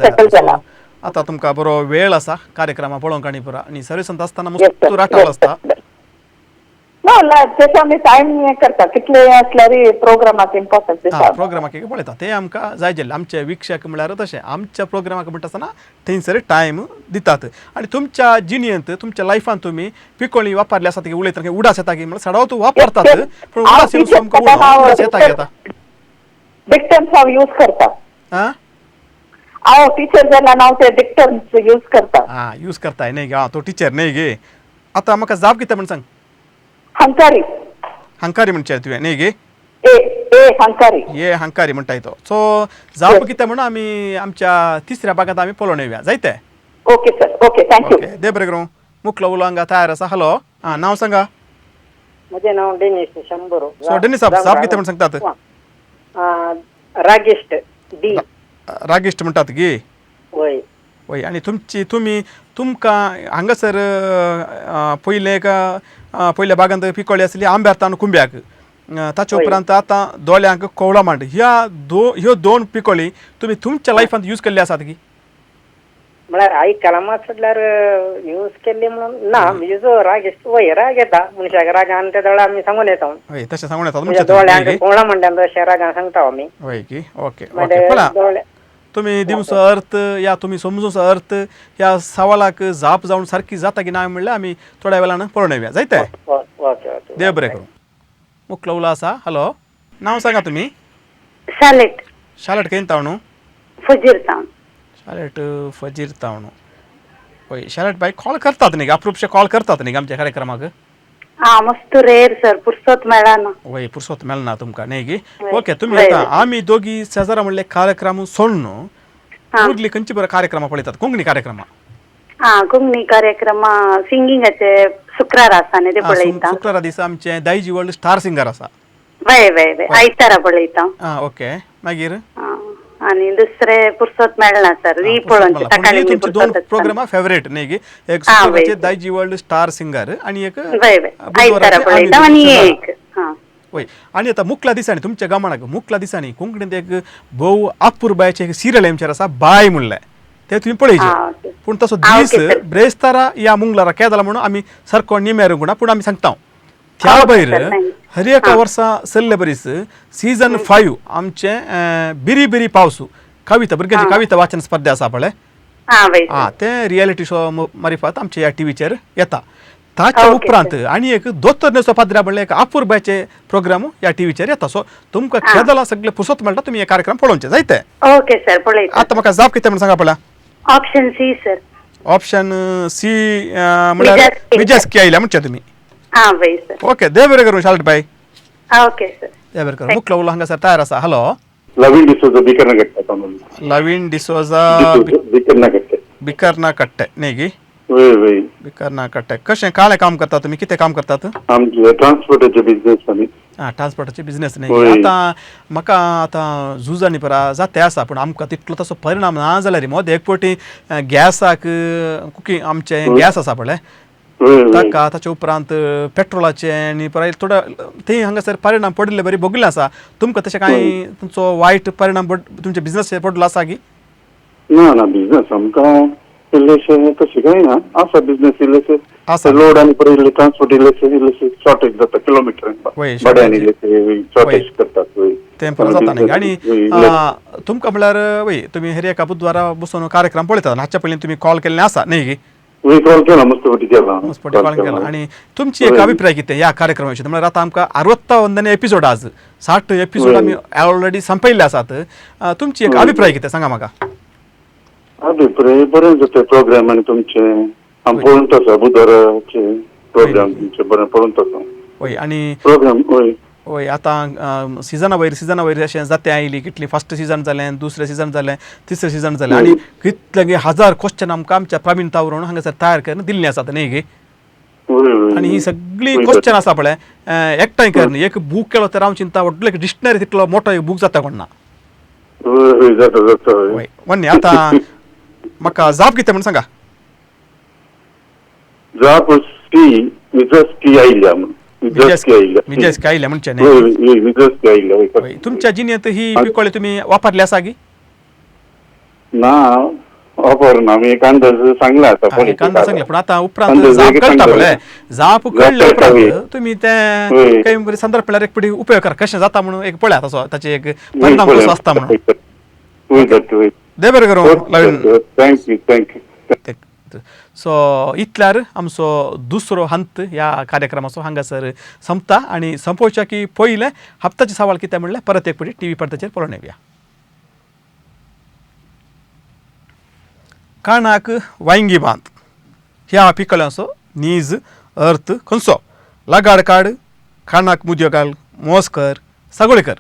[SPEAKER 6] सेटल जाला.
[SPEAKER 4] आतां तुमकां बरो वेळ आसा कार्यक्रमा पळोवंक आनी पुरा आनी सर्विसांत आसतना मस्त राटावळ आसता.
[SPEAKER 6] ना तशें आमी टायम हें करता कितले आसल्यार प्रोग्रामाक इम्पॉर्टन्स दिता.
[SPEAKER 4] प्रोग्रामाक पळयता ते आमकां जाय जाल्लें आमचे वीक्षक म्हळ्यार तशें आमच्या प्रोग्रामाक म्हणटा आसतना थंयसर टायम दितात. आनी तुमच्या जिणेंत तुमच्या लायफान तुमी पिकोळी वापरली आसा ती उलयतना उडास येता की म्हळ्यार सदांच वापरतात पूण उडास येवन सामको उडास येता की आतां
[SPEAKER 6] डिक्टम्स हांव यूज करता.
[SPEAKER 4] आं
[SPEAKER 6] हांव टिचर जाल्यार हांव ते डिक्टम्स यूज करता.
[SPEAKER 4] आं यूज करताय न्ही गे? आं तो टिचर न्ही गे? आतां म्हाका जाप कितें म्हण सांग.
[SPEAKER 6] हंकारी.
[SPEAKER 4] हंकारी म्हणचे तुवें न्ही गे?
[SPEAKER 6] ए ए हंकारी
[SPEAKER 4] ए हंकारी म्हणटाय तो. सो जाप कितें म्हणून आमी आमच्या तिसऱ्या भागांत आमी पळोवन येवया जायते?
[SPEAKER 6] Okay sir okay thank you.
[SPEAKER 4] Okay दे बरें करूं. मुकलो उलो हांगा तयार आसा. हॅलो आं नांव सांगा.
[SPEAKER 9] म्हजें नांव डेनीस शंबरो.
[SPEAKER 4] सो डेनीस साहब जाप कितें म्हण सांगतात?
[SPEAKER 9] रागिश्ट डी.
[SPEAKER 4] रागिश्ट म्हणटात गे?
[SPEAKER 9] वय
[SPEAKER 4] वय. आनी तुमची तुमी तुमकां हांगासर पयलें एक पयल्या बागांत पिकोळी आसली आंब्यार तान कुंब्याक ताचे उपरांत आतां दोळ्यांक कोवळा मांड ह्या ह्यो दोन पिकोळी तुमी तुमच्या लायफांत यूज केल्ले आसात की?
[SPEAKER 9] म्हळ्यार आयकलां मात सोडल्यार यूज केल्ली म्हणून ना. म्हणजे राग वय राग येता मनशाक रागान ते दोळ्या आमी सांगून येता.
[SPEAKER 4] हय तशें सांगून येता
[SPEAKER 9] दोळ्यांक कोवळा म्हणटा तशें रागान सांगता आमी.
[SPEAKER 4] हय की ओके ओके. पळया तुमी दिवचो अर्थ या तुमी समजूचो अर्थ ह्या सवालाक जाप जावन सारकी जाता की ना म्हणल्यार आमी थोड्या वेळान पळोवन येवया जायते? देव बरें करूं. मुकलो उलो आसा. हॅलो नांव सांगा तुमी.
[SPEAKER 10] शालेट.
[SPEAKER 4] शालेट खंय तावणू?
[SPEAKER 10] फजीर तावन.
[SPEAKER 4] शालेट फजीर तावणू. हय शालेट बाय कॉल करतात न्ही अप्रूपशे कॉल करतात न्ही आमच्या कार्यक्रमाक?
[SPEAKER 10] आं मस्त रेर सर पुरसत मेळना.
[SPEAKER 4] वय पुरसत मेळना तुमकां न्ही गी? ओके तुमी आतां आमी दोगी शेजारा म्हणले कार्यक्रम सोडून उरली खंयची बरो कार्यक्रमां पळयतात कोंकणी कार्यक्रमां?
[SPEAKER 10] आं कोंकणी कार्यक्रम सिंगिंगाचे शुक्रार आसा न्ही ते पळयता.
[SPEAKER 4] शुक्रारा दिसा आमचें दायजी वर्ल्ड स्टार सिंगर आसा.
[SPEAKER 10] वय वय वय आयतारा पळयता.
[SPEAKER 4] आं ओके मागीर
[SPEAKER 10] आनी दुसरे पुरसत मेळना सर ही पळोवचे सकाळी
[SPEAKER 4] तुमचे दोन प्रोग्रामा फेवरेट न्ही गे? एक शुक्राराचे दायजी वर्ल्ड स्टार सिंगर आनी एक
[SPEAKER 10] आयतारा पळयता आनी एक.
[SPEAKER 4] वय. आनी आतां मुकल्या दिसांनी तुमच्या गामाक मुकल्या दिसांनी कोंकणींत एक भोव अपुरबायेचें एक सिरियल आमचेर आसा बाय म्हणलें ते तुमी पळयचें. पूण तसो दीस ब्रेस्तारा या मुंगलारा केदो जाला म्हणून आमी सारको निमेर ना पूण आमी सांगता. त्या भायर हर एका वर्सा सल्ले बरीस सीजन 5 आमचें बिरी बिरी पावसू कविता भुरग्यांची कविता वाचन स्पर्धा आसा पळय आं तें रियलिटी शो मारिफात आमच्या ह्या टिवीचेर येता. ताच्या उपरांत आनी एक दोतोर नेसो पाद्रा म्हणल्यार एक अपुरबायचे प्रोग्राम ह्या टिवीचेर येता. सो तुमकां केदोला सगळे पुसत मेळटा तुमी हे कार्यक्रम पळोवचे जायते?
[SPEAKER 10] ओके सर पळयता.
[SPEAKER 4] आतां म्हाका जाप कितें म्हण सांगा पळया.
[SPEAKER 10] Option C sir.
[SPEAKER 4] Option C म्हळ्यार मिजास्की आयल्या म्हणचे तुमी?
[SPEAKER 10] आं वय सर.
[SPEAKER 4] ओके देव बरें करूं शालट बाय.
[SPEAKER 10] ओके सर
[SPEAKER 4] देव बरें करूं. मुकलो उलो हांगा सर तयार आसा. हॅलो
[SPEAKER 11] लवीन डिसोजा बिकरना.
[SPEAKER 4] लवीन डिसोजा
[SPEAKER 11] बिकरना.
[SPEAKER 4] बिकरना कट्टे न्ही गी?
[SPEAKER 11] वय वय
[SPEAKER 4] बिकरना कट्टे. कशें काळें काम करता तुमी कितें काम करतात?
[SPEAKER 11] आमचे ट्रान्सपोर्टाचे बिजनेस आमी.
[SPEAKER 4] आं ट्रान्सपोर्टाचे बिजनेस न्ही. आतां म्हाका आतां झुजांनी परा जाते आसा पूण आमकां तितलो तसो परिणाम ना जाल्यार मोद एक फावटी गॅसाक कुकींग आमचें गॅस आसा पळय ताका ताच्या उपरांत पेट्रोलाचे आनी परत थोडो थंय हांगासर परिणाम पडिल्ले बरी भोगिल्ले आसा. तुमकां तशें कांय तुमचो वायट परिणाम तुमच्या बिजनेस पडलो आसा की?
[SPEAKER 11] ना ना बिजनेस आमकां इल्लेशे तशें कांय ना आसा बिजनेस इल्लेशे लोड आनी पळय इल्ले ट्रान्सपोर्ट इल्लेशे इल्लेशे शॉर्टेज जाता किलोमिटर भाड्यान इल्लेशे शॉर्टेज करतात.
[SPEAKER 4] तें परत जाता न्ही. आनी तुमकां म्हणल्यार वय तुमी हेर एका बुधवारा बसून कार्यक्रम पळयतात, हाच्या पयलीं तुमी कॉल केल्लें आसा न्ही गी?
[SPEAKER 11] कॉल केला, मस्त फावटी केला,
[SPEAKER 4] मस्त फावटी कॉल केला. आनी तुमची एक अभिप्राय कितें ह्या कार्यक्रमा विशीं? म्हणल्यार आतां आमकां 60 एपिसोड, आज 60 एपिसोड आमी ऑलरेडी संपयल्ले आसात. तुमची एक अभिप्राय कितें सांगा म्हाका?
[SPEAKER 11] अभिप्राय बरें जाता प्रोग्राम आनी तुमचे आमी पळोवन आसा बुधवाराचे प्रोग्राम तुमचे बरें पळोवन आसा.
[SPEAKER 4] वय आनी
[SPEAKER 11] प्रोग्राम वय
[SPEAKER 4] वय आतां सिजना वयर सिजना वयर अशें जाते आयली, कितली फर्स्ट सिजन जालें, दुसरें सिजन जालें, तिसरें सिजन जालें, आनी कितले हजार क्वेश्चन आमकां आमच्या प्रवीण तावरून हांगासर तयार करून दिल्लीं आसात न्ही गे? आनी ही सगळी क्वेश्चन आसा पळय एकठांय करून एक बूक केलो तर हांव चिंता व्हडलो एक डिक्शनरी तितलो मोटो एक बूक जाता कोण ना. वय वन्य आतां म्हाका जाप कितें म्हूण सांगा?
[SPEAKER 11] जाप सी मिजस्की आयल्या म्हूण.
[SPEAKER 4] मिजस्की आयल्या म्हणचे न्ही? तुमच्या जिणेंत ही पिकोळी तुमी वापरली आसा गी?
[SPEAKER 11] ना वापरना, आमी एक अंदाज सांगला आतां.
[SPEAKER 4] एक अंदाज सांगला, पूण आतां उपरांत जाप कळटा पळय, जाप कळ्ळे उपरांत तुमी तें काही बरी संदर्भ पळल्यार एक पटी उपयोग करा कशें जाता म्हणून एक पळयात असो ताचे एक परिणाम कसो आसता म्हणून. देव बरें करूं.
[SPEAKER 11] Thank you thank you.
[SPEAKER 4] So इतल्यार आमचो दुसरो हंत ह्या कार्यक्रमाचो हांगासर संपता. आनी संपोवच्या की पयलें हप्ताचे सवाल कितें म्हणलें परत एक पटी टी व्ही पडद्याचेर पळोवन येवया. काणाक वांयगी बांद ह्या पिकळ्यांचो नीज अर्थ खंयचो? लगाड काड, काणाक मुदयो घाल, मोस कर, सगळें कर.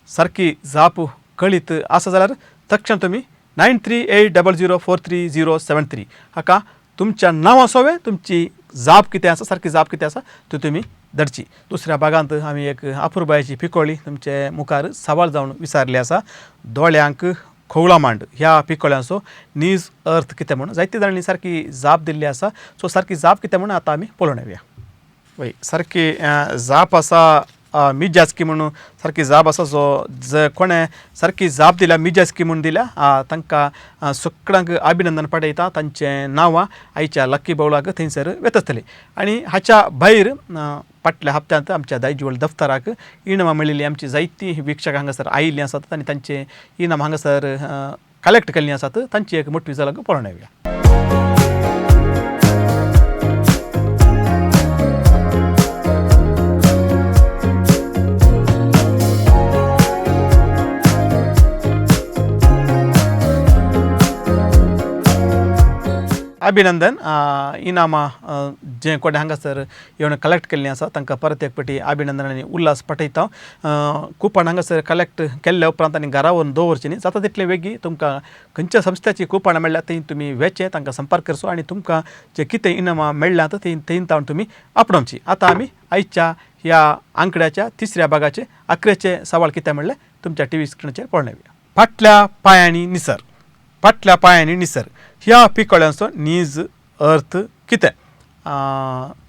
[SPEAKER 4] सारकी जाप कळीत आसा जाल्यार तक्षण तुमी 9380043073 हाका तुमच्या नांवा सोवे तुमची जाप कितें आसा, सारकी जाप कितें आसा ती तुमी धाडची. दुसऱ्या भागांत आमी एक अपुरबायेची पिकोळी तुमचे मुखार सवाल जावन विचारली आसा. दोळ्यांक खोवळा मांड ह्या पिकोळ्यांचो नीज अर्थ कितें म्हणून जायते जाणांनी सारकी जाप दिल्ली आसा. सो सारकी जाप कितें म्हणून आतां आमी पळोवन येवया. वय सारकी जाप आसा मिजास्की म्हणून सारकी जाप आसा. जो जे कोणें सारकी जाप दिल्या मिजास्की म्हूण दिल्या तांकां सगळ्यांक अभिनंदन पाठयता. तांचें नांवां आयच्या लक्की बावलाक थंयसर वेतासतलीं. आनी हाच्या भायर फाटल्या हप्त्यांत आमच्या दायजिवल दफ्तराक इनामां मेळिल्लीं आमची जायतीं वीक्षक हांगासर आयिल्लीं आसात आनी तांचें इनाम हांगासर कलेक्ट केल्लीं आसात. तांची एक मोटी झलक पळोवन येवया. अभिनंदन. इनामां जे कोणें हांगासर येवन कलेक्ट केल्लीं आसा तांकां परत एक पटी अभिनंदन आनी उल्हास पाठयता. कुपन हांगासर कलेक्ट केल्ल्या उपरांत आनी घरा व्हरून दवरचें न्ही, जाता तितलें वेगीं तुमकां खंयच्या संस्थेची कुपनां मेळ्ळ्या थंय तुमी वेचें, तांकां संपर्क करचो आनी तुमकां जे कितें इनामां मेळ्ळ्यांत थंय थंय तावन तुमी आपणावची. आतां आमी आयच्या ह्या आंकड्याच्या तिसऱ्या भागाचे अकरेचे सवाल कितें म्हणलें तुमच्या टी व्ही स्क्रिनाचेर पळोवन येवया. फाटल्या पांयांनी निसर, फाटल्या पांयांनी निसर ह्या पिकळ्यांचो नीज अर्थ कितें?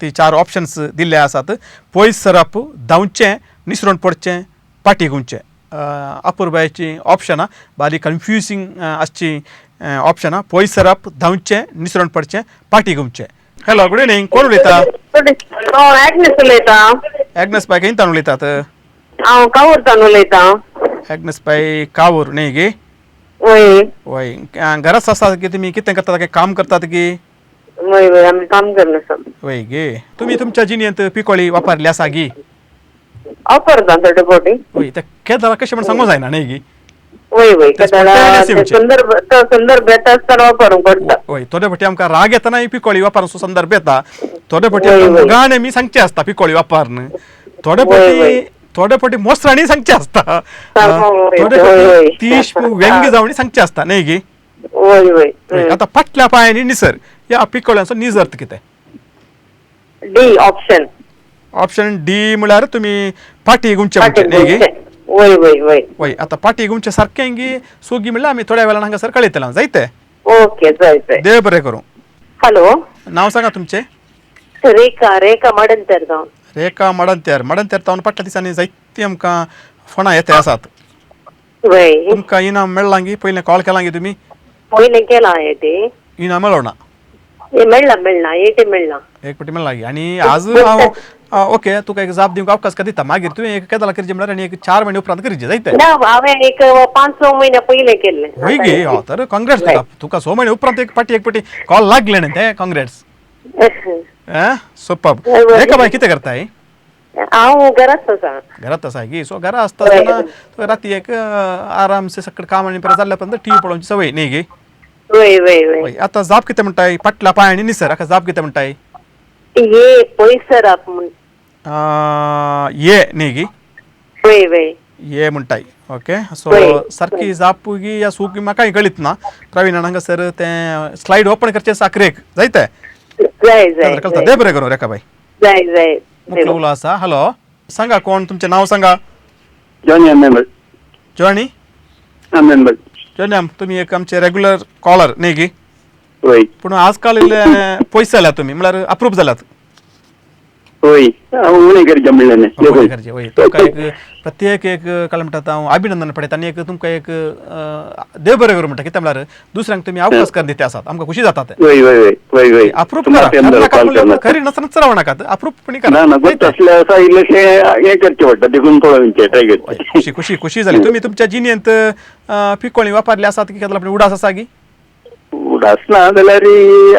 [SPEAKER 4] ती चार ऑप्शन्स दिल्ले आसात. पयस सरप, धांवचें, निसरून पडचें, पाटी गुंचें. अपुरबायेचीं ऑप्शनां बारीक कन्फ्युजींग आसचीं ऑप्शनां. पयस सरप, धांवचें, निसरून पडचें, पाटी गुंचें. Hello, good evening. कोण उलयता?
[SPEAKER 12] एग्नेस उलयता.
[SPEAKER 4] एग्नेस बाय खंयच्यान उलयतात?
[SPEAKER 12] हांव कावूरच्यान उलयतां.
[SPEAKER 4] एग्नेस बाय कावूर न्ही गे?
[SPEAKER 12] वय
[SPEAKER 4] वय. घराच आसा की तुमी कितें करतात? काय काम करतात की?
[SPEAKER 12] वय वय, आमी काम करना आसा.
[SPEAKER 4] वय गे. तुमी तुमच्या जिणेंत पिकोळी वापरली आसा गी?
[SPEAKER 12] वापरता थोडे फावटी.
[SPEAKER 4] वय, ते केदाळा कशें म्हण सांगूंक जायना न्ही गी?
[SPEAKER 12] वय वय, केदाळा संदर्भ तो संदर्भ येता आसतना वापरूंक पडटा.
[SPEAKER 4] वय, थोडे फावटी आमकां राग येतना पिकोळी वापरूंक संदर्भ येता, थोडे फावटी मोगान आमी सांगचें आसता पिकोळी वापरून, थोडे फावटी थोडे फावटी मोसरांनी सांगचें आसता, थोडे फावटी तीश व्यंग जावणी सांगचें आसता न्ही गी?
[SPEAKER 12] वय वय.
[SPEAKER 4] आतां फाटल्या पांयांनी निसर ह्या पिकोळ्यांचो नीज अर्थ कितें?
[SPEAKER 12] D option.
[SPEAKER 4] Option D म्हळ्यार तुमी पाटी गुंचे म्हणचे न्ही गी?
[SPEAKER 12] वय वय वय
[SPEAKER 4] वय. आतां पाटी गुंचे सारकें गी सोगी म्हणल्यार आमी थोड्या वेळान हांगासर कळयतले जायते.
[SPEAKER 12] ओके, जाय जाय.
[SPEAKER 4] देव बरें करूं.
[SPEAKER 12] हॅलो,
[SPEAKER 4] नांव सांगा तुमचें?
[SPEAKER 12] रेखा, रेखा मडंतर.
[SPEAKER 4] रेखा मडंतेर. मडंतेर तावन फाटल्या दिसांनी जायतीं आमकां फोनां येते आसात.
[SPEAKER 12] वय.
[SPEAKER 4] तुमकां इनाम मेळ्ळां गी? पयलें कॉल केलां गी तुमी?
[SPEAKER 12] पयलें केलां हांवें तें.
[SPEAKER 4] इनाम मेळना?
[SPEAKER 12] मेळ्ळा मेळ्ळा एक मेळ्ळा
[SPEAKER 4] एक पटी मेळ्ळा. आनी आज हांव ओके तुका एक जाप दिवंक अवकाश का दिता, मागीर तुवें एक केदला करचे म्हळ्यार आनी एक 4 म्हयने उपरांत करचे जायते
[SPEAKER 12] ना. हांवें एक 5-6 म्हयने पयलें केल्लें.
[SPEAKER 4] हय गे, हय तर काँग्रेट्स तुका, तुका 6 म्हयने उपरांत एक पटी कॉल लागले न्ही ते, काँग्रेट्स. सुपर. रेखा बाय कितें करताय?
[SPEAKER 12] हांव घरात आसा.
[SPEAKER 4] घरात आसा की? सो घरा आसता आसतना तुका राती एक आरामसे सगळें काम आनी परत जाल्ल्या पर्यंत टीव्ही पळोवची सवय न्ही गे?
[SPEAKER 12] वय वय वय.
[SPEAKER 4] आतां जाप कितें म्हणटाय? फाटल्या पांयांनी निसर, हाका जाप कितें म्हणटाय?
[SPEAKER 12] ये पयसर आप म्हण
[SPEAKER 4] ये न्ही गी?
[SPEAKER 12] वय वय
[SPEAKER 4] ये म्हणटाय. ओके, सो सारकी जाप गी या सूक म्हाका कळीत ना. प्रवीण हांगासर तें स्लायड ओपन करचें साकरेक जायते
[SPEAKER 12] जाय जाय
[SPEAKER 4] कळटा. दे बरें करूं रेखा बाय.
[SPEAKER 12] जाय जाय.
[SPEAKER 4] मुखलो उलो आसा. हॅलो, सांगा कोण, तुमचें नांव सांगा.
[SPEAKER 11] Johnny member.
[SPEAKER 4] Johnny
[SPEAKER 11] member.
[SPEAKER 4] Johnny, तुमी एक आमचे रेगुलर कॉलर न्ही गी?
[SPEAKER 11] वय.
[SPEAKER 4] पूण आजकाल इल्ले पयस जाल्यात तुमी, म्हळ्यार अप्रूप जाल्यात.
[SPEAKER 11] वय, उणें करचें म्हणलें न्ही.
[SPEAKER 4] करचें वय. तुमकां एक प्रत्येक एक काय म्हणटात हांव अभिनंदन पडयता आनी एक तुमकां एक देव बरें करूं म्हणटा. कितें म्हळ्यार दुसऱ्यांक तुमी अवकाश करून दिता आसात, आमकां खुशी जाता तें.
[SPEAKER 11] वय वय वय वय वय.
[SPEAKER 4] अप्रूप करा, खरी नासतना रावं नाकात, अप्रूप करा.
[SPEAKER 11] ना तसलें आसा इल्लेशें हें करचें पडटा, देखून पळोवचें ट्राय करचें.
[SPEAKER 4] खुशी खुशी खुशी जाली. तुमी तुमच्या जिणेंत पिकोळी वापरली आसात की केदला उडास आसा की?
[SPEAKER 11] उडास ना जाल्यार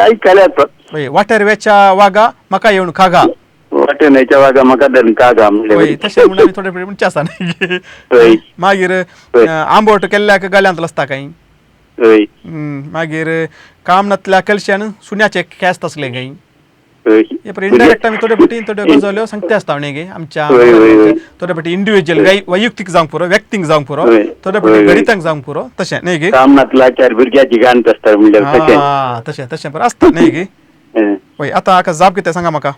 [SPEAKER 11] आयकले आसा.
[SPEAKER 4] वय, वाटेर वेच्या वागा म्हाका येवन खागा.
[SPEAKER 11] वाटेर वागा म्हाका धरून कागा
[SPEAKER 4] म्हणलें. तशें म्हणून आमी थोडे म्हणचे आसा न्ही. मागीर आंबोट केल्ल्याक गल्यांत लसता कांय. मागीर काम नातल्या केलशान सुण्याचे खेस्त आसले कांय. इनडायरेक्ट आमी थोडे पटी थोड्यो गजाल्यो सांगते आसता न्ही गे आमच्या. थोडे पटी इंडिविज्युअल वैयक्तीक जावंक पुरो, व्यक्तींक जावंक पुरो, थोडे पटी गणितांक जावंक पुरो, तशें न्ही गे.
[SPEAKER 11] काम नातल्या चार भुरग्याची गांठ आसता म्हणल्यार
[SPEAKER 4] तशें तशें बरें आसता न्ही गे. वय, आतां हाका जाप कितें सांगा म्हाका.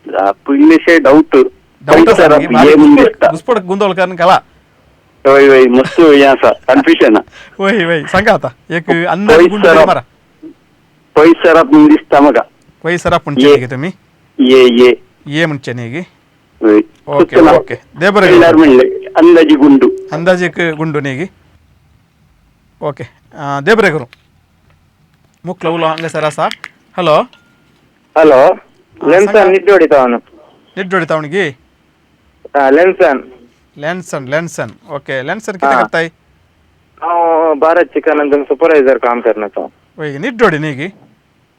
[SPEAKER 11] इल्लेशे डाऊट
[SPEAKER 4] डाऊट घुसपट गोंदळ करून घाला.
[SPEAKER 11] वय वय, मस्त हें आसा कन्फ्युजन.
[SPEAKER 4] वय वय, सांगा आतां एक अंदाज गुंड मारा.
[SPEAKER 11] पयस सरप म्हूण दिसता म्हाका.
[SPEAKER 4] पयस सरप म्हणचे न्ही तुमी?
[SPEAKER 11] ये ये
[SPEAKER 4] ये म्हणचे न्ही गे.
[SPEAKER 11] वय,
[SPEAKER 4] ओके ओके, दे बरें
[SPEAKER 11] म्हणलें अंदाजी गुंडू.
[SPEAKER 4] अंदाज एक गुंडू न्ही गे. ओके, दे बरें करूं. मुखलो उलो हांगासर आसा. Hello
[SPEAKER 9] hello, लेन्सन निड्डोडी तावन.
[SPEAKER 4] निड्डोडी तावन गे?
[SPEAKER 9] लेन्सन.
[SPEAKER 4] लेन्सन लेन्सन, ओके. लेन्सन कितें करताय?
[SPEAKER 9] हांव भारत चिकन सुपरवायझर काम करना.
[SPEAKER 4] वय, निड्डोडी न्ही गी?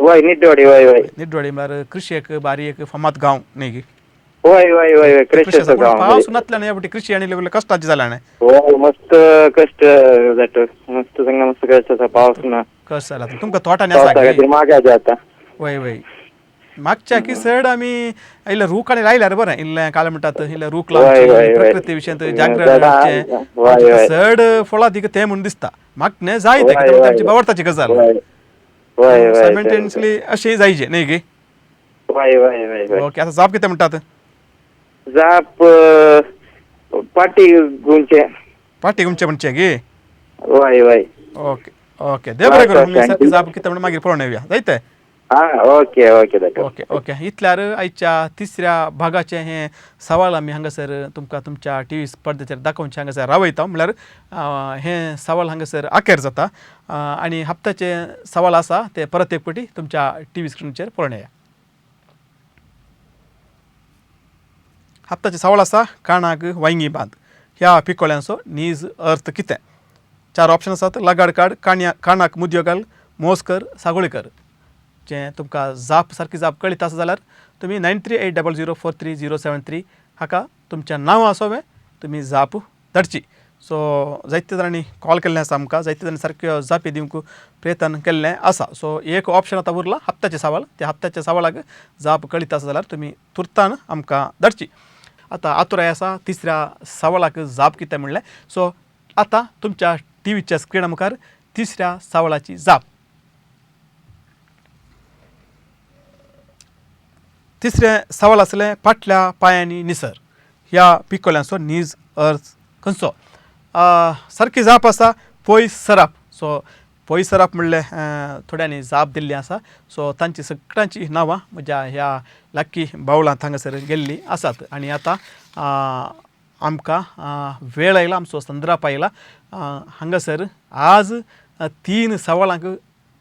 [SPEAKER 9] वय निड्डोडी. वय वय,
[SPEAKER 4] निड्डोडी म्हळ्यार कृषी एक बारी एक फामाद गांव न्ही गी?
[SPEAKER 9] वय वय वय वय, कृषी गांव.
[SPEAKER 4] पावस नातल्यान ह्या फावटी कृषी आनी कश्टाचें जालें न्ही.
[SPEAKER 9] वय, मस्त कश्ट जाता, मस्त सांगा, मस्त कश्ट आसा. पावस ना,
[SPEAKER 4] कश्ट जाला. तुमकां तोटांनी आसा?
[SPEAKER 9] मागाचे आतां.
[SPEAKER 4] वय वय, मागच्या की चड आमी इल्ले रूख आनी लायल्यार बरें, इल्लें काल म्हणटात इल्लें रूख लावचें, प्रकृती विशयांत जागरण हाडचें, चड फळादीक तें म्हूण दिसता म्हाका. न्ही जाय तें, कित्याक आमची बावडताची गजाल सायमल्टेनियसली अशें जायचे न्ही गे. ओके, आतां जाप कितें म्हणटात?
[SPEAKER 9] जाप पाटी गुंचे.
[SPEAKER 4] पाटी गुंचे म्हणचे गे?
[SPEAKER 9] वय वय.
[SPEAKER 4] ओके ओके, दे बरें करूं. सारकी जाप कितें म्हणून मागीर पळोवन येवया जायते.
[SPEAKER 9] Okay okay
[SPEAKER 4] okay okay. इतल्यार आयच्या तिसऱ्या भागाचें हें सवाल आमी हांगासर तुमकां तुमच्या टी व्ही पडद्याचेर दाखोवचें हांगासर रावयता. म्हणल्यार हें सवाल हांगासर अखेर जाता आनी हप्त्याचें सवाल आसा तें परत एक फावटी तुमच्या टी व्ही स्क्रिनीचेर पळोवन येया. हप्त्याचें सवाल आसा काणाक वांयगी बांद ह्या पिकोळ्यांचो नीज अर्थ कितें? 4 ऑप्शन आसात. लगाड काड, काणाक मुदयो घाल, मोस कर, सागोळी कर. जें तुमकां जाप सारकी जाप कळीत आसा जाल्यार तुमी 9380043073 हाका तुमच्या नांवां सोवें तुमी जाप धाडची. सो जायते जाणांनी कॉल केल्लें आसा आमकां, जायते जाणांनी सारक्यो जापी दिवंक प्रयत्न केल्लें आसा. सो एक ऑप्शन आतां उरला हप्त्याचें सवाल. त्या हप्त्याच्या सवालाक जाप कळीत आसा जाल्यार तुमी तुर्तान आमकां धाडची. आतां आतुराय आसा तिसऱ्या सवालाक जाप कितें म्हणलें. सो आतां तुमच्या टी व्हीच्या स्क्रिना मुखार तिसऱ्या सवालाची जाप. तिसरें सवाल आसलें फाटल्या पांयांनी निसर ह्या पिकोल्यांचो नीज अर्थ खंयचो? सारकी जाप आसा पयस सराप. सो पयस सराप म्हणलें थोड्यांनी जाप दिल्ली आसा. सो तांची सगळ्यांची नांवां म्हज्या ह्या लाकी बावलांत हांगासर गेल्लीं आसात. आनी आतां आमकां वेळ आयला, आमचो संद्राप आयला. हांगासर आज 3 सवालांक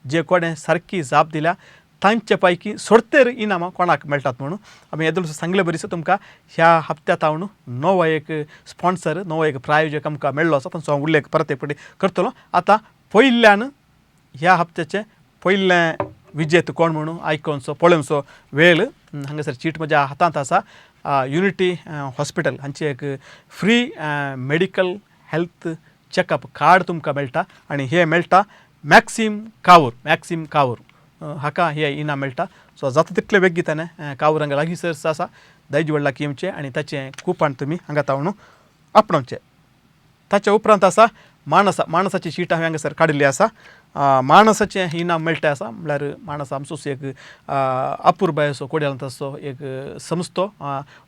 [SPEAKER 4] जे कोणें सारकी जाप दिल्या तांचे पैकी सोडतेर इनामां कोणाक मेळटात म्हणून आमी येदोळ सांगले बरीच तुमकां ह्या हप्त्या तावन नवो एक स्पॉन्सर, नवो एक प्रायोजक आमकां मेळ्ळो आसा, तांचो हांव उल्लेख परत एक फावटी करतलो. आतां पयल्यान ह्या हप्त्याचें पयलें विजेत कोण म्हणून आयकोनचो पळोवचो वेळ. हांगासर चीट म्हज्या हातांत आसा. युनिटी हॉस्पिटल हांचे एक free medical health checkup card तुमकां मेळटा आनी हें मेळटा मॅक्सीम कावूर, मॅक्सीम कावूर हाका हें इनाम मेळटा. सो जाता तितले बेगीन ताणें कावूर हांगा लागींसर आसा दायजी व्हडला येवचें आनी ताचें कुपान तुमी हांगा तावणू आपणावचें. ताच्या उपरांत आसा माणसा, माणसाची शीट हांवें हांगासर काडिल्ली आसा. माणसाचें इनाम मेळटा आसा म्हणल्यार माणस आमचोच एक अपुरबाय असो कोड्यालांत आसचो एक संस्थो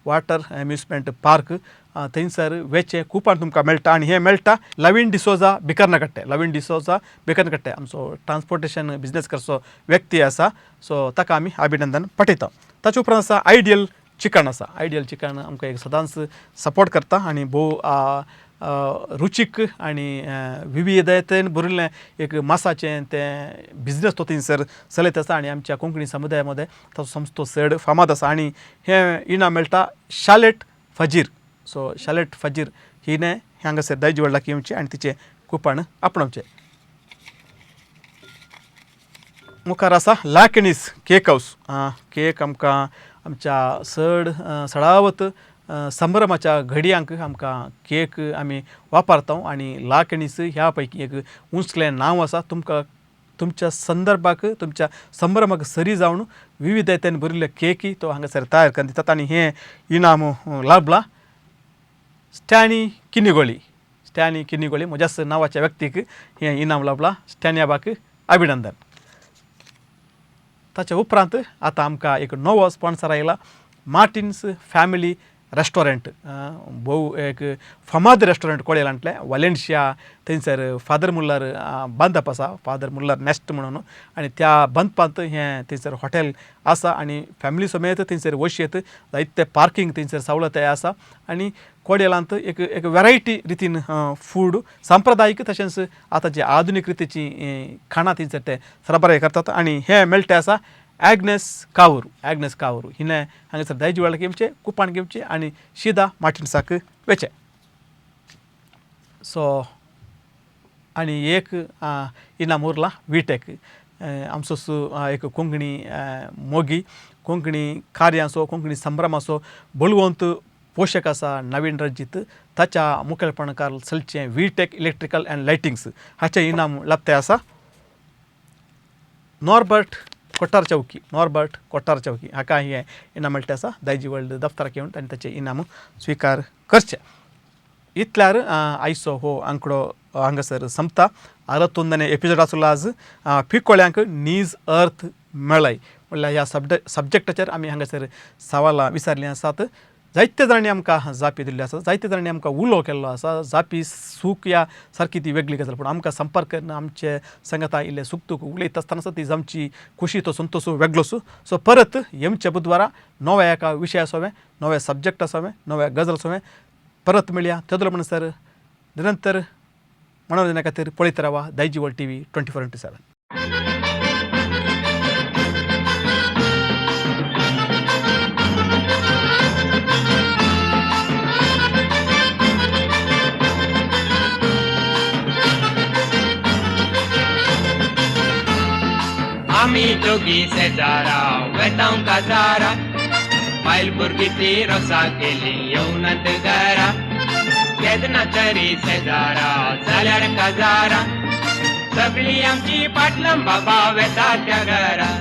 [SPEAKER 4] वॉटर एम्युजमेंट पार्क, थंयसर वेचें कुपान तुमकां मेळटा आनी हें मेळटा लवीन डिसोजा बिकर्नकट्टे, लवीन डिसोजा बिकर्नकट्टे आमचो ट्रान्सपोर्टेशन बिजनेस करचो व्यक्ती आसा. सो ताका आमी अभिनंदन पाठयता. ताचे उपरांत आसा आयडियल चिकन आसा. आयडियल चिकन आमकां एक सदांच सपोर्ट करता आनी भोव रुचीक आनी विविधतेन भरिल्लें एक मासाचें तें बिजनेस तो थंयसर चलयत आसा आनी आमच्या कोंकणी समुदाया मदें तो संस्थो चड फामाद आसा आनी हें इनाम मेळटा शालेट फजीर. सो शालेट फजीर हिणें हांगासर दायजी व्हडलाक येवचें आनी तिचें कुपाण आपणावचें. मुखार आसा लाकणीस केक हावस. केक आमकां आमच्या चड सडावत संभ्रमाच्या घडयांक आमकां केक आमी वापरता आनी लाकणीस ह्या पैकी एक उंचलें नांव आसा. तुमकां तुमच्या संदर्भाक तुमच्या संभ्रमाक सरी जावन विविधतेन भरिल्ले केकी तो हांगासर तयार करून दितात आनी हें इनाम लाभलां स्टॅनी किनिगोळी. स्टॅनी किनिगोळी म्हज्याच नांवाच्या व्यक्तीक हें इनाम लाभलां. स्टॅनियाबाक अभिनंदन. ताच्या उपरांत आतां आमकां एक नवो स्पॉन्सर आयला, मार्टिन्स फॅमिली रेस्टॉरंट. भोव एक फामाद रेस्टॉरंट कोळेलांतलें वालेन्शिया थंयसर फादर मुल्लर बांदप आसा, फादर मुल्लर नॅस्ट म्हणून, आनी त्या बांदपांत हें थंयसर हॉटेल आसा आनी फॅमिली समेत थंयसर वशयेत जायते पार्कींग थंयसर सवलताय आसा आनी कोडेलांत एक एक वेरायटी रितीन फूड सांप्रदायीक तशेंच आतां जे आधुनीक रितीची खाणां थंयसर ते सरबराय करतात आनी हें मेळटा आसा ॲग्नेस कावूर. ॲग्नेस कावूर हिणें हांगासर दायजी वेळाक घेवचें, कुपान घेवचें आनी शिदा मार्टिन्साक वेचें. सो आनी एक इनाम उरलां विटेक. आमचो एक कोंकणी मोगी, कोंकणी कार्यांचो, कोंकणी संभ्रमाचो बळवंत पोशक आसा नवीन रंजीत, ताच्या मुखेलपणाकार चलचें वीटेक इलेक्ट्रिकल अँड लायटिंग्स हाचें इनाम लाभते आसा नॉर्बर्ट कोट्टार चौकी. नॉर्बर्ट कोट्टार चौकी हाका हें इनाम मेळटा आसा. दायजी वर्ल्ड दफ्तराक येवन ताणें ताचें इनाम स्विकार करचें. इतल्यार आयचो हो आंकडो हांगासर सोंपता. आरतोंदने एपिसोड आसलो आज पिकोळ्यांक नीज अर्थ मेळय म्हणल्यार ह्या सब्जेक्टाचेर आमी हांगासर सवालां विचारलीं आसात. जायते जाणांनी आमकां जापी दिल्ल्यो आसा, जायते जाणांनी आमकां उलो केल्लो आसा. जापी सूख ह्या सारकी ती वेगळी गजाल, पूण आमकां संपर्क करना आमचे सांगाता इल्लें सूख दूख उलयता आसतना ती आमची खुशी तो संतोश वेगळोच. सो परत येमच्या बुधवारा नव्या एका विशया सोवें, नव्या सब्जेक्टा सोवें, नव्या गजल सोवें परत मेळया. तेदलो म्हणसर निरंतर मनोरंजना खातीर पळयत रावा Daijiworld TV 24x7.
[SPEAKER 3] आमी दोगी शेजारा वेतांव काजारा, बायल भुरगीं ती रोसा केली येवनात घरा, केन्ना तरी शेजारा जाल्यार काजारा, सगळीं आमची पाटलां बाबा वेता त्या घरा.